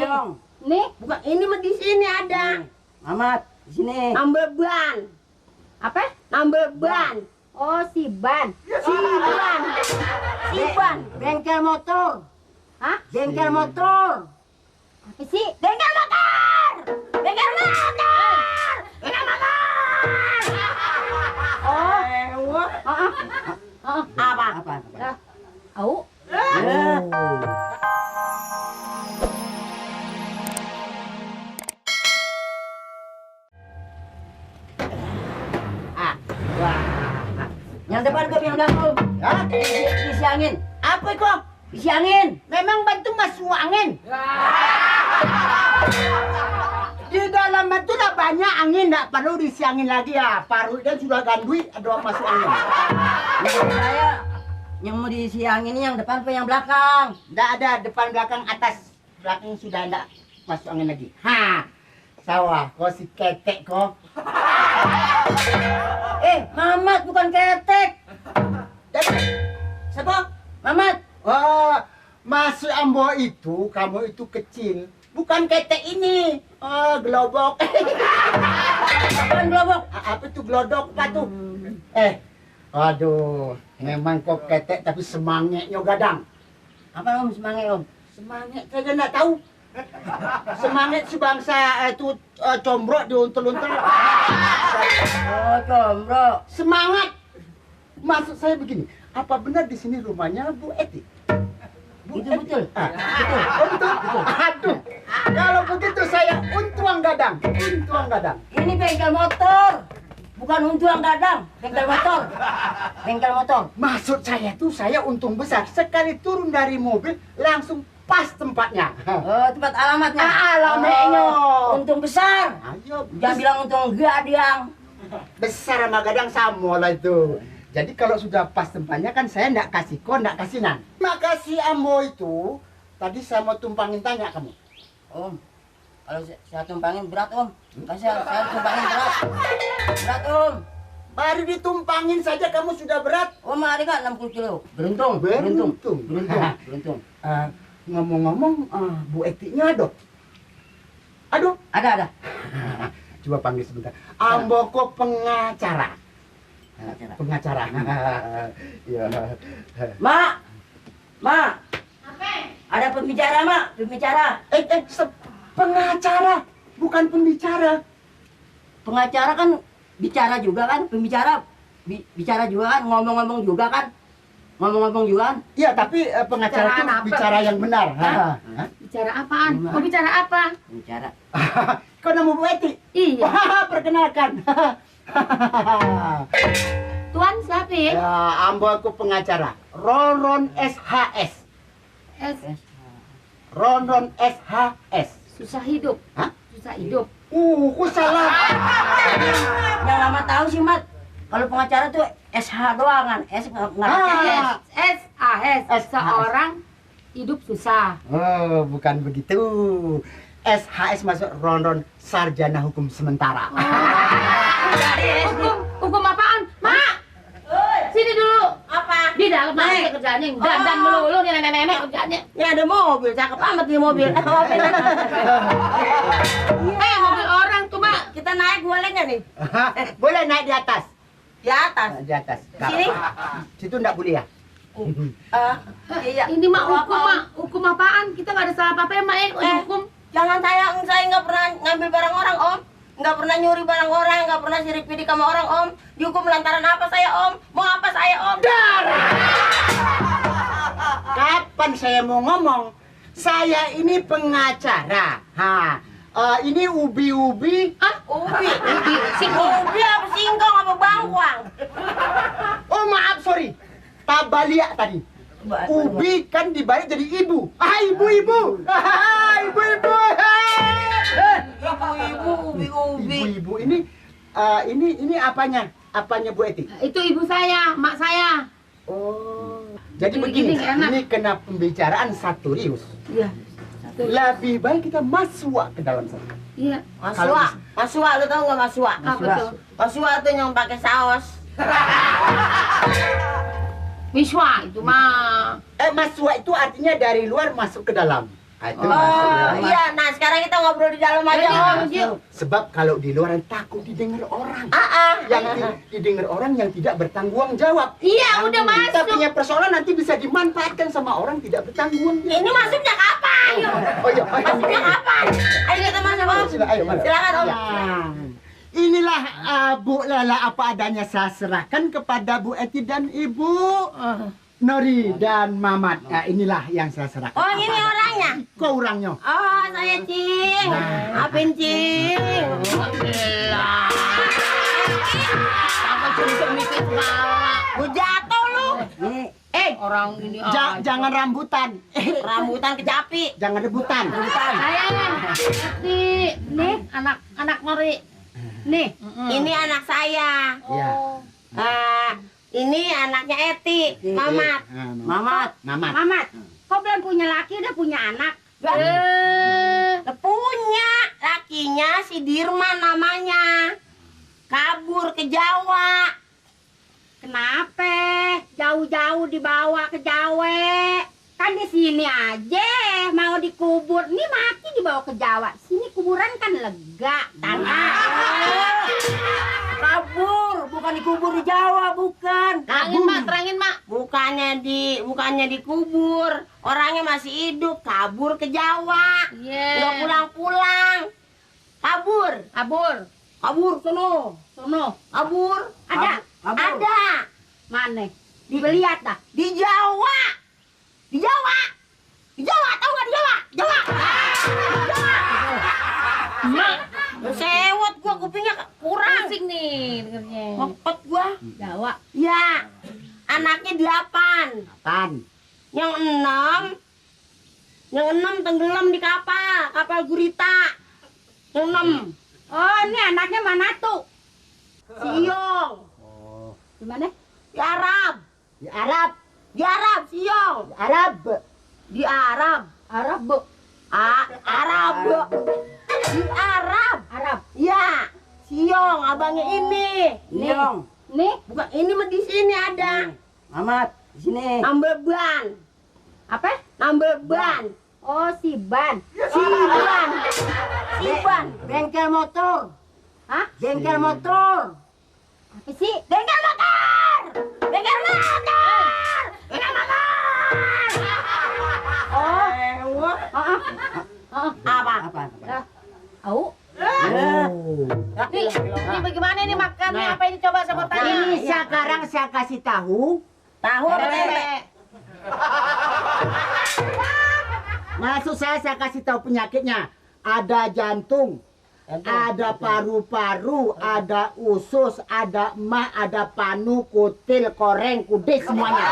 Nih, Bukan, ini mah di sini ada. Mamat, di sini. Nambel ban. apa? Nambel ban. Oh, si Ban. Siban. Siban. Bengkel motor. Hah? Bengkel motor. Apa sih? Bengkel motor. Bengkel motor. Bengkel motor. Oh, Wah. apa? Apa? Lah, au. Wah. Yang depan kok yang belakang. Hah? Isi angin. Apa itu? Isi angin. Memang bantu masuk angin. Di dalam itu lah banyak angin, nggak perlu diisi angin lagi ya. Paru dan sudah gandui, ada masuk angin. Menurut saya yang mau diisi angin ini yang depan apa yang belakang? Nggak ada depan belakang atas, belakang sudah nggak masuk angin lagi. Ha, sawah, kau si ketek kau. Mamat bukan ketek. Dan Siapa? Mamat. oh, masuk Ambo itu, kamu itu kecil, bukan ketek ini. Oh, gelobok. Bukan gelobok. Apa itu glodok apa tuh? Aduh, memang kok ketek tapi semangeknya gadang. Apa om semangat om? Semangat saja nggak tahu. Semangat sebangsa itu combro diuntel-untel. Oh combro. Semangat. Maksud saya begini, apa benar di sini rumahnya Bu Eti? Itu betul. Betul. Oh, betul. Aduh. Kalau begitu saya untuang gadang. Untuang gadang. Ini bengkel motor. Bukan untuang gadang. Bengkel motor. Bengkel motor. Maksud saya tuh saya untung besar. Sekali turun dari mobil langsung pas tempatnya. Oh tempat alamatnya. Alamatnya. Oh, untung besar. Ayo, Jangan bilang untung gadang. besar sama gadang sama lah itu. Jadi kalau sudah pas tempatnya kan saya nggak kasih kon, nggak kasih nan. Makasih Ambo itu. Tadi saya mau tumpangin tanya kamu. Om, kalau saya tumpangin berat om. Saya tumpangin berat. Berat om. Baru ditumpangin saja kamu sudah berat. Om ada nggak 60 kilo? Beruntung. Beruntung. Beruntung. Ngomong-ngomong, Bu Etinya ada? Aduh, Ada. coba panggil sebentar. Ambo kok pengacara. Pengacara. Iya. Mak. Apa? Ada pembicara mak. Pembicara. Pengacara, bukan pembicara. Pengacara kan bicara juga kan. Pembicara bicara juga kan. Ngomong-ngomong juga kan. Ngomong-ngomong juga kan. Iya, tapi pengacara itu Bicara apa? bicara yang benar. Hah? Bicara apaan? Gimana? Mau bicara apa? Bicara. Kau nama Bu Eti? Iya. Wah, perkenalkan. Tuan siapa ya? Ya, Ambo aku pengacara. Ronron SHS. Ronron SHS. Susah hidup. Hah? Susah hidup. Kok salah. Yang lama tahu sih mat. Kalau pengacara tuh SH doang kan. S nggak pakai S. SAS. Seorang hidup susah. Oh, bukan begitu. SHS masuk Ronron Sarjana Hukum Sementara. Hukum apaan? Mak! Sini dulu. Apa? Di dalam mana kerjanya? Dandan melulu nih nenek-nenek kerjanya. Ya ada mobil, cakep amat di mobil. Mobil orang tuh, Mak. Kita naik boleh nggak nih? Boleh naik di atas. Di atas. Di atas. Sini? Situ enggak boleh ya? Iya. Ini Mak hukum, Mak. Hukum apaan? Kita nggak ada salah apa-apa ya, Mak ya? Hukum. Jangan saya nggak pernah ngambil barang orang om. Nggak pernah nyuri barang orang, nggak pernah sirik pidik sama orang om. Dihukum lantaran apa saya om? Mau apa saya om? Kapan saya mau ngomong? Saya ini pengacara. Ini ubi-ubi. Ubi. Ubi apa singkong apa bangkuang? Oh maaf, sorry. Tabalia tadi. Ubi kan dibalik jadi ibu. Ibu-ibu. Ibu-ibu. Ibu-ibu, ubi-ubi. Ibu-ibu ini apanya? Apanya Bu Eti? Itu ibu saya, mak saya. Oh. Jadi Ini begini, enak. ini kena pembicaraan saturius. Iya. Lebih baik kita masuk ke dalam sana. Iya. Masua, lu tau nggak masua? Apa tuh? Masua tuh yang pakai saus. Miswa itu mah. Masuk itu artinya dari luar masuk ke dalam. Itu Oh maksudnya. iya, nah sekarang kita ngobrol di dalam aja om. Sebab kalau di luar takut didengar orang. Yang Didengar orang yang tidak bertanggung jawab. Iya, udah Kita masuk. punya persoalan nanti bisa dimanfaatkan sama orang tidak bertanggung jawab. ini masuknya kapan? Oh iya, Masuknya kapan? Ayo kita masuk om. Ayo, mana? Silakan om. Ya. Inilah Bu Lela apa adanya saya serahkan kepada Bu Eti dan Ibu Nori dan Mamat. Nah, inilah yang saya serahkan. Oh ini orangnya. Kau orangnya. Oh saya Cing. Apin Cing. Apa cuma mikir segala. Gue jatuh lu. Orang ini Jangan rambutan. Rambutan kecapi. Jangan rebutan. Nih, anak Nori. Nih. Ini anak saya. Ya. Ini anaknya Eti. Mamat. Mamat. Mamat. Mamat, kau belum punya laki udah punya anak? Punya lakinya si Dirman namanya. Kabur ke Jawa. Kenapa? Jauh-jauh dibawa ke Jawa. Kan di sini aja mau dikubur. Ini mati dibawa ke Jawa. Sini kuburan kan lega, tanah. Kabur, bukan dikubur di Jawa, bukan. Terangin mak. Bukannya dikubur. Orangnya masih hidup, kabur ke Jawa. Nggak pulang-pulang. Kabur sono. Kabur. Ada? Ada. Mana? Dilihat dah. Di Jawa. Tahu nggak di Jawa? Jawa. Sewot gua kupingnya kurang. Asik nih dengernya. Ngepet gua. Jawa. Ya. Anaknya 8. Tan. Yang 6 tenggelam di kapal gurita. Yang 6 Oh, ini anaknya mana tuh? Siong. Di mana? Di Arab. Arab. Siong. Arab. Di Arab. Arab, Bu. Arab. Di Arab. Arab. Ya. Siong abangnya ini. Siong. Nih, Bukan ini mah di sini ada. Mamat. Di sini. Nambel ban. apa? Nambel ban. Oh, si Ban. Siban. Bengkel motor. Hah? Bengkel motor. Apa sih? Bengkel motor. Oh, Apa? tahu? Ini bagaimana nih makannya? Apa ini coba sama tanya? Ini sekarang saya kasih tahu. Tahu apa tempe? Maksud saya kasih tahu penyakitnya. Ada jantung, ada paru-paru, ada usus, ada emah, ada panu, kutil, koreng, kudis semuanya.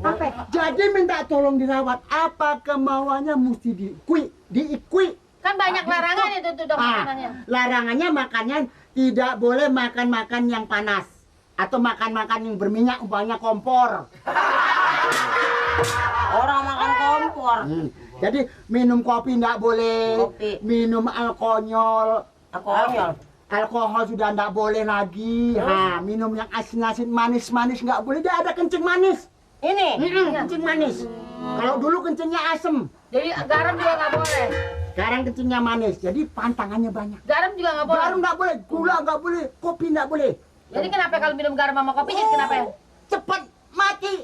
Apa? Jadi minta tolong dirawat. Apa kemauannya mesti diikui. Kan banyak larangan itu tuh dok makanannya. Larangannya makannya tidak boleh makan yang panas atau makan yang berminyak, umpamanya kompor. Orang makan kompor. Jadi minum kopi tidak boleh, Kopi. minum alkohol, Konyol. alkohol sudah tidak boleh lagi. Minum yang asin-asin, manis-manis nggak boleh. Dia ada kencing manis. Ini. Kencing manis. Kalau dulu kencingnya asem, Jadi garam juga nggak boleh. sekarang kencingnya manis. Jadi pantangannya banyak. Garam juga nggak boleh. Garam nggak boleh, gula nggak boleh, kopi nggak boleh. Jadi kenapa kalau minum garam sama kopi jadi kenapa ya? Cepat mati.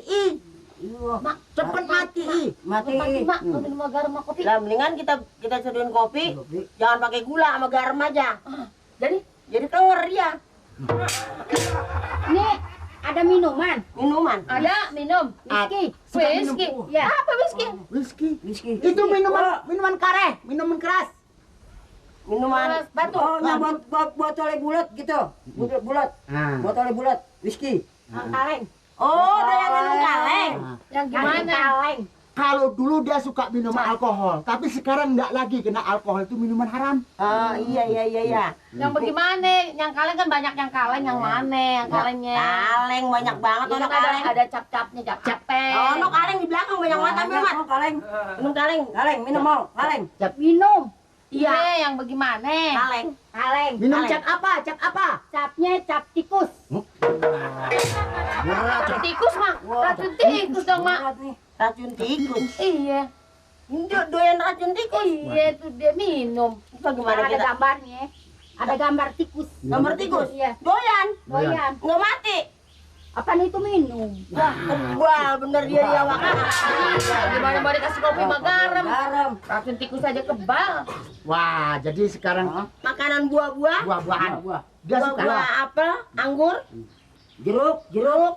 Cepat mati. Mati mak kalau minum garam sama kopi. Lah mendingan kita seduhin kopi, jangan pakai gula sama garam aja. Jadi kenger ya. Ini ada minuman. Minuman. Ada minum. Whisky. Whisky. Ya. Apa whisky? Whisky. Itu minuman kareh, minuman keras. Minuman Batu. Yang botolnya bulat gitu, bulat, botolnya bulat, whisky. Kaleng. Oh, ada yang minum kaleng. Yang gimana? Kaleng. Kalau dulu dia suka minuman alkohol, tapi sekarang enggak lagi karena alkohol itu minuman haram. Oh, iya. Yang bagaimana? Yang kaleng kan banyak yang kaleng, yang mana yang kalengnya? Kaleng banyak banget Itu ono kan kaleng. ada cap-capnya, cap-capnya. Oh, ono kaleng di belakang banyak banget ambil, Mat. Kaleng, Minum kaleng. kaleng, minum mau, kaleng. Minum. Iya, yang bagaimana? Kaleng. Kaleng. Minum Kaleng. cap apa? Cap apa? Capnya cap tikus. Racun tikus, Mak. Racun tikus dong, Mak. Racun tikus. Iya. Ini doyan racun tikus. Iya, itu dia minum. Bagaimana Ada kita? gambarnya. Ada gambar tikus. Gambar tikus? Iya. Doyan. Doyan. Nggak mati. Apaan itu minum? Wah, kebal bener dia ya, Wak. Gimana mau dikasih kopi sama garam? Garam. Racun tikus aja kebal. Wah, jadi sekarang Makanan buah-buah. buah-buahan. Buah. Dia suka. Buah apel, anggur, Jeruk. jeruk.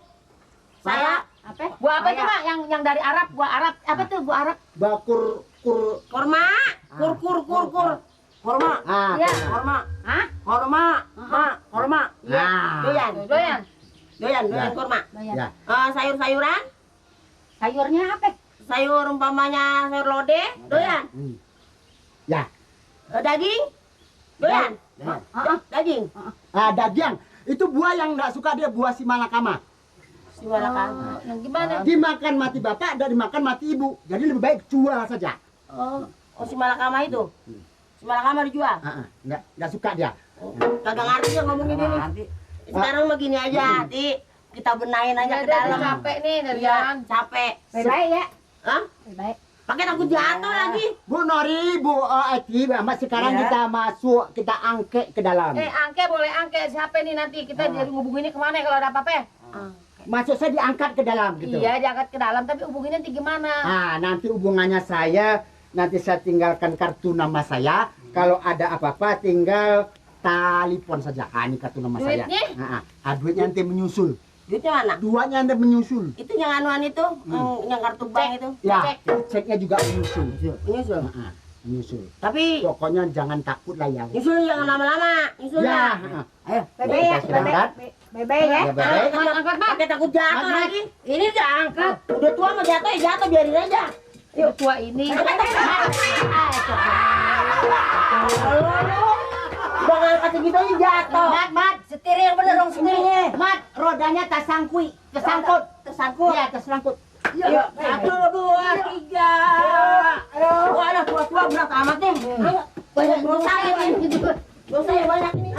Saya Apa? Buah apa tuh, Mak? Yang dari Arab, buah Arab. Apa tuh buah Arab? Bakur kur. kurma, kur. Korma. Ah, Iya. Korma. Hah? Korma. Ma. Korma. Nah. Doyan. Doyan. Doyan Ya. kurma. Doyan. Ya. Sayur-sayuran, Sayurnya apa? sayur umpamanya sayur lodeh, doyan. Ya. Daging, doyan. Daging. Ah, daging. Itu buah yang nggak suka dia, buah si malakama. Si Malakama. Yang gimana? Dimakan mati bapak dan dimakan mati ibu. Jadi lebih baik jual saja. Oh, si Malakama itu. Si Malakama dijual. Nggak suka dia. Kagak ngerti ya ngomongin ini. Nanti. Sekarang begini aja, Ti. Kita benain aja ke dalam. Capek nih dari Iya, jalan. capek. Baik-baik ya. Hah? Baik-baik. Pakai takut jatuh lagi. Bu Nori, Bu Eti, sekarang Ya. kita masuk, kita angket ke dalam. Angke boleh angke. Siapa nih nanti kita jadi ngubunginnya kemana kalau ada apa-apa? Masuk saya diangkat ke dalam gitu. Iya, diangkat ke dalam. Tapi hubunginnya nanti gimana? Ah, nanti hubungannya nanti saya tinggalkan kartu nama saya. Kalau ada apa-apa tinggal telepon saja. Ah, ini kartu nama Duitnya? saya. Duitnya nanti menyusul. Duitnya mana? Duanya nanti menyusul. Itu yang anuan itu, yang kartu bank itu. Ya, ceknya juga menyusul. Menyusul. Menyusul. Tapi Pokoknya jangan takut lah ya. nyusul jangan lama-lama. Nyusul Ya. Ayo. Baik-baik ya. Kita berangkat. Baik-baik ya. Ya, baik. Angkat, Mak. Pakai takut jatuh Mat. lagi. Ini udah angkat. Udah tua mau jatuh ya jatuh, biarin aja. Yuk, tua ini. Udah ngangkat segitu aja jatuh. Mat, Setir yang bener dong setirnya. Mat, rodanya tersangkut. Tersangkut. Iya, tersangkut. Yuk, 1, 2, 3. Wah, ada tua-tua berat amat nih. Banyak dosa ini. Dosa yang banyak ini.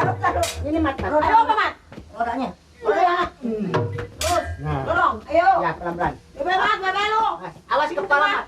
Ini Mat. Ayo apa, Mat? Rodanya. Rodanya. Terus, Nah, dorong. Ayo. ya pelan-pelan. Bebe, Mat, bebe lu. Awas kepala, Mat.